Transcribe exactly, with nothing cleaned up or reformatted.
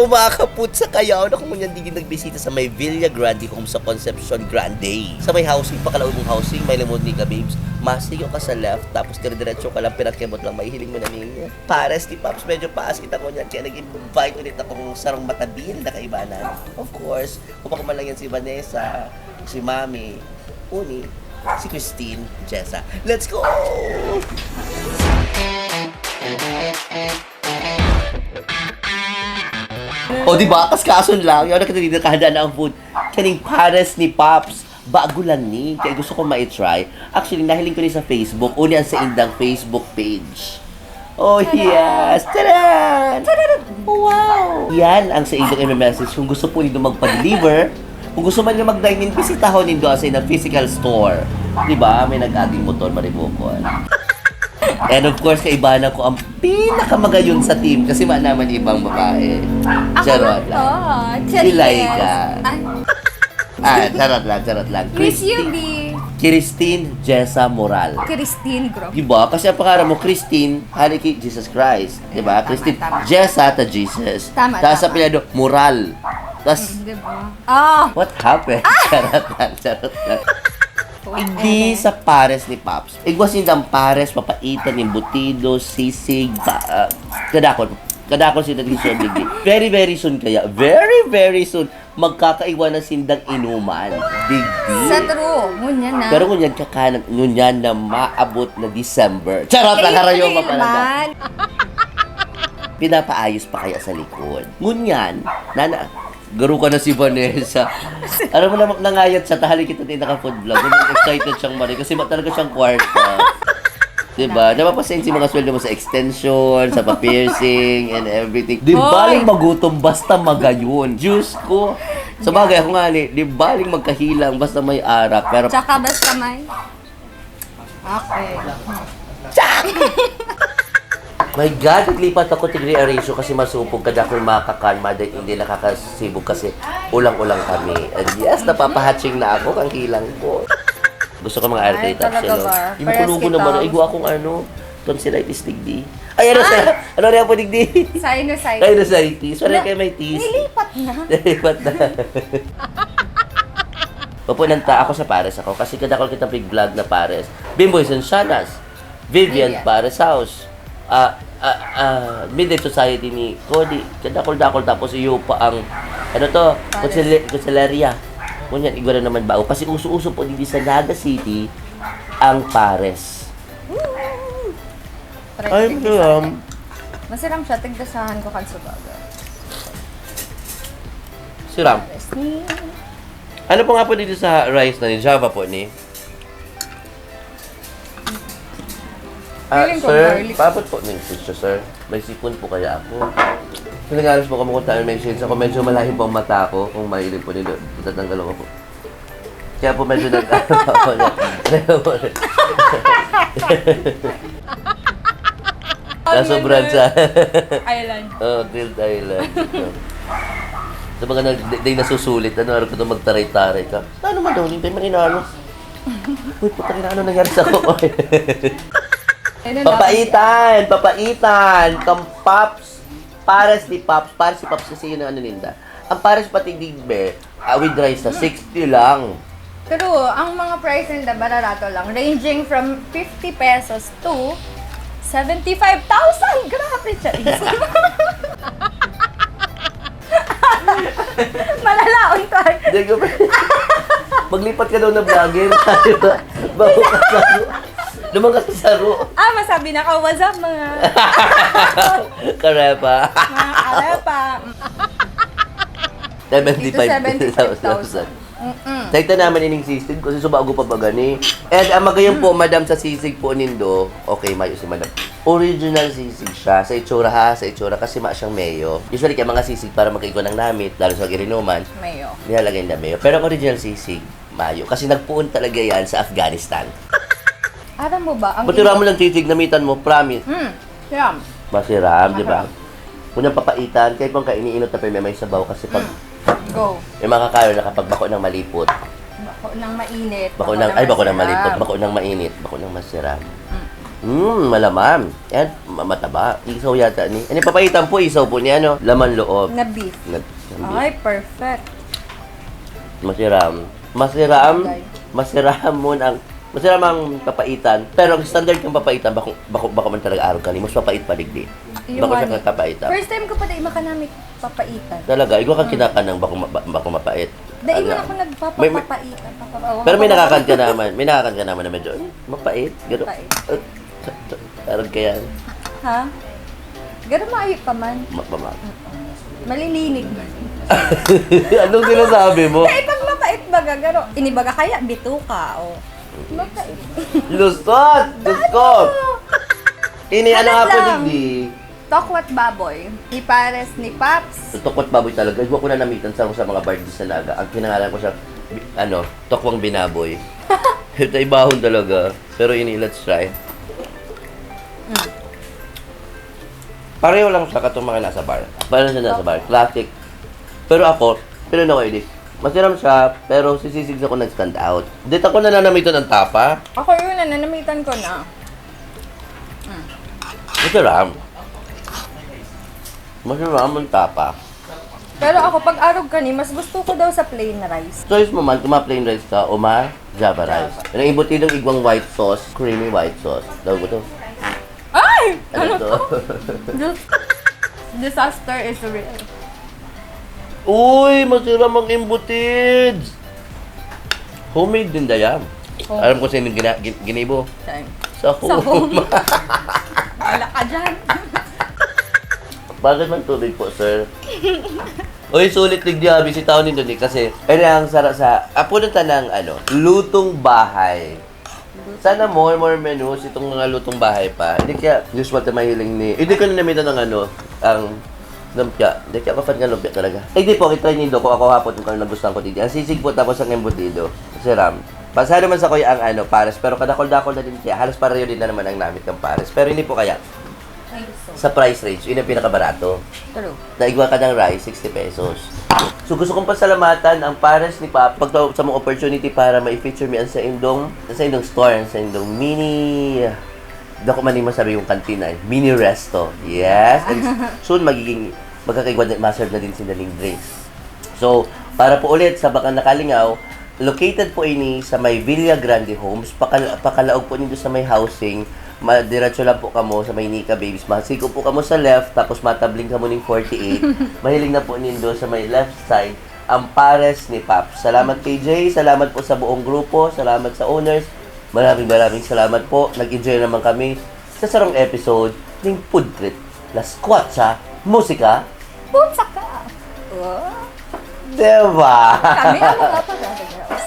Umakapot sa Callao na kung ngunyan digin nagbisita sa may Villa Grande kung sa Concepcion Grande. Sa may housing, pakalaog mong housing, may lamod ni ka, babes. Masiyo ka sa left, tapos dire-diretso ka lang, pinakimot lang, mahihiling mo na niya. Pares ni Pops, medyo paas kita ko niyan, kaya nag-invite ulit akong sarong matabil na kaibanan. Of course, kung ako man lang yan si Vanessa, si Mami, Uni, si Christine, Jessa. Let's go! O, di ba? Kaskason lang. Yaw na kita dito, kahanda na ang food. Kaning pares ni Pops. Bago lang ni. Kaya gusto ko ma-try. Actually, nahiling ko ni sa Facebook. Uni ang sa indang Facebook page. Oh, yes! Taran! Taran! Wow! Yan ang sa indang i-message. Kung gusto po nindo magpa-deliver, kung gusto man niyo mag-dine-in, bisitahon nindo sa indang physical store. Di ba? May nag-aging motor, maribukon. And of course, kaibahan ko ang pinakamagayon sa team kasi wala naman ibang babae. Ako Charot lang to. Lang. Si Laika. Ay. Ah, charot lang, charot lang. Miss you, Christine. Christine Jessa Moral. Christine, bro. Diba? Kasi ang pangalan mo, Christine, hali kay Jesus Christ. Diba? Tama, Christine tama. Jessa ta Jesus. Tama, Tapos sa tama. Apelyido, Moral. Tapos, Mm, diba? Oh. What happened? Charot lang, charot lang. Hindi sa pares ni Pops. Igwa sindang pares, papaitan, embutido, sisig, pa, ah, kadakol. Kadakol sila dito sa digdi. Very, very soon kaya. Very, very soon. Magkakaiwa na sindang inuman. Digdi. Sa true. Ngunyan na. Pero ngunyan kakanan, ngunyan na maabot na December. Charot lang, harayo April mapananda. Man. Pinapaayos pa kaya sa likod. Ngunyan, nana, Garo ka na si Vanessa. Alam mo na, nangayat siya, tahali kita din naka-food vlog. Ganun, excited siyang mari kasi ma-, talaga siyang kwarta. Diba? Napapasensi mga sweldo mo sa extension, sa pa-piercing, and everything. Di Hoy! Baling magutom, basta magayon. Diyos ko. Sa bagay, ako nga ni, di baling magkahilang, basta may arak. Pero Tsaka basta may Okay. My God, naglipat ako, Tigre Arisio, kasi masupog ka dakong makakan, maday hindi nakakasibog kasi ulang-ulang kami. And yes, napapahatching na ako, kang kilang ko. Gusto ko mga Ay, arthritis, talaga you know? Ba? Yung Parehas kulugo kita. Naman, ay, guwa akong ano, tonsillitis, digdi. Ay, ano Ah! Sa, ano rin po, digdi? Sinusitis. Sinusitis. Wala Na-, kayo may tis. Nilipat na. Nilipat na. Papunanta ako sa pares ako kasi kadakol kita big vlog na pares. Bimboy Sansianas, Vivian Vivian. Pares House, ah, ah, ah, Midnight Society ni Cody, kadakol-dakol tapos iyo pa ang, ano to, Pares. Kutsili-, kutsilerya. Ngunyan, igwa na naman ba? Kasi uso-uso po dito sa Naga City ang pares. Woo! Try Ay, ko tigdasahan. Masiram. Masiram siya, tigdasahan ko kan subaga. Siram. Pares ni Ano po nga po dito sa rice na ni Java po ni? Ah, Feeling ko sir, garlic. Paabot po ng pizza, sir. May sipon po kaya ako. Pinag-alas po kami kung saan may shades ako. Medyo malalim po ang mata ko. Kung mahilig po nito, tatanggal ako po. Kaya po medyo nag-, Nasobran sa Island. Oo, Grilled Island. Sa mga nag-, di, di nasusulit, ano, araw ko ito magtaray-taray ka. Ano man daw, hindi tayo maninalo. Uy, putang ina, ano nangyari sa ako? Ano na? Papaitan! Papaitan! Kang Pops! Pares ni Pops! Pares si Pops kasi yun ang ano ninda. Ang pares pati digbe, ah, with rice sa sixty lang. Pero ang mga price nila, bararato lang. Ranging from fifty pesos to seventy-five thousand! Grabe siya. Malalaon tayo. Hindi ko pa. Maglipat ka daw na vlogger. Di ba? Bago ka sa Naman ka sa saro. Ah, masabi na ka, what's up, mga Karepa. Mga karepa. Seventy-five thousand. Dito seventy-five thousand. Mm-mm. Sa ito naman ining sisig, kasi subago pa ba gani? And ang magayon po, madam, sa sisig po nindo, okay, mayo si madam. Original sisig siya, sa itsura ha, sa itsura, kasi ma siyang mayo. Usually, kaya mga sisig para magkaigwa ng namit, lalo sa girinuman, Mayo. Nilalagay na mayo. Pero ang original sisig, mayo. Kasi nagpuon talaga yan sa Afghanistan. Aram mo ba, ang Ba't tira mo lang sisig, namitan mo, promise. Hmm, siram. Masiram, di ba? Masarap. Unang papaitan, kahit pang kainiinot na pa may, may sabaw kasi pag Mm. Go. May makakayo na kapag bako ng malipot. Bako ng mainit, Bako bako ng, ng ay, bako ng masiram. Malipot, bako ng mainit, bako ng masiram. Mm. Hmm, malaman. Yan, ma- mataba. Isaw yata ni. Ano, papaitan po, isaw po ni ano, laman loob. Na beef. Na, na beef. Ay, perfect. Masiram. Masiram. Bagay. Masiram mo ang masiram ang papaitan. Pero ang standard ng papaitan, bako, bako, bako man talaga arog kani. Mas papait pa digdi. Yung Bako siya ano, kang papaitan. First time ko pa na makanamit papaitan. Talaga, igwa ka kinakan ng bako, ma- bako mapait. Dahil Ano? man ako May- may- nagpapapaitan. Papapa- Pero may nakakan ka naman. May nakakan ka naman na medyo, eh, mapait. Gano? Mapait. Eh, arog kaya. Ha? Garo maayo pa man. Mapama. Malilinig man. Anong sinasabi mo? Kaya pag mapait baga, garo. Ini baga kaya, bituka, o. Mapait. Lusot! Diyos ko! Ini, ano Hanap nga po, lang. Digdi? Tokwat baboy. Ni Pares, ni Paps. Tokwat baboy talaga. Igwa ko na namitan sa, sa mga bar sa Naga. Ang kinangalan ko siya, bi- ano, tokwang binaboy. Ito ibahon talaga. Pero ini, let's try. Mm. Pareho lang siya katong mga nasa bar. Pareho siya nasa bar. Classic. Pero ako, pero no, ini. Masiram siya, pero si sisig sa ko nag-stand out. Dito ko nananamitan ang tapa. Ako yun, nananamitan ko na. Masiram. Masiram ang tapa. Pero ako, pag arog kani, mas gusto ko daw sa plain rice. Choice mo man kung ma-plain rice ka o ma-java rice. Ang embutidong igwang white sauce, creamy white sauce. Daw ko to. Ay! Ano Ano to? to? Dis- Disaster is real. Uy, masiram ang embutids! Homemade din, Dayam. Oh. Alam ko sa inyong gina- gin- ginibo. Time. Sa Sa home. home. Wala ka dyan. Bakit man tubig po, sir? Uy, sulit digdi, bisitaon nindo ni kasi ano ang sara sa apo ng tanang ano, lutong bahay. Sana more, more menus itong mga lutong bahay pa. Hindi kaya usual ta mahiling ni. Hindi ko na namitan ng ano, ang lumpia. Hindi kaya ako fan ng lumpia talaga. Eh, di po, i-try nindo kung ako hapon kung ano nagustuhan ko dito. Ang sisig po, tapos ang embutido. Siram. Pasado man sa kuya ang ano, pares, pero kadakol-dakol na din siya. Halos pareho din na naman ang namit ng pares. Pero hindi po kaya sa price range, yun ang pinakabarato. True. Naigwa ka ng rice, sixty pesos. So gusto kong pasalamatan ang pares ni Papa pagtawag sa mga opportunity para ma-feature mi ang sa indong, sa indong store, sa indong mini, dako man yung masabi yung kantina eh, mini resto. Yes, and soon magiging, magkakaigwa din, ma-serve na din sila ng drinks. So, para po ulit sa baka nakalingaw, located po ini sa may Villa Grande Homes, pakal- pakalaog po nindo sa may housing, ma- diretso lang po kamo sa may Nika Babes. Masigo po kamo sa left, tapos matabling kamo ning forty-eight. Mahiling na po nindo sa may left side, ang pares ni Pap. Salamat K J, salamat po sa buong grupo, salamat sa owners. Maraming maraming salamat po. Nag-enjoy naman kami sa sarong episode ng Food Trip. Las Cuatsa, Musika. Punsa ka! Oh. Diba? Kami ang mga pagkakagaos.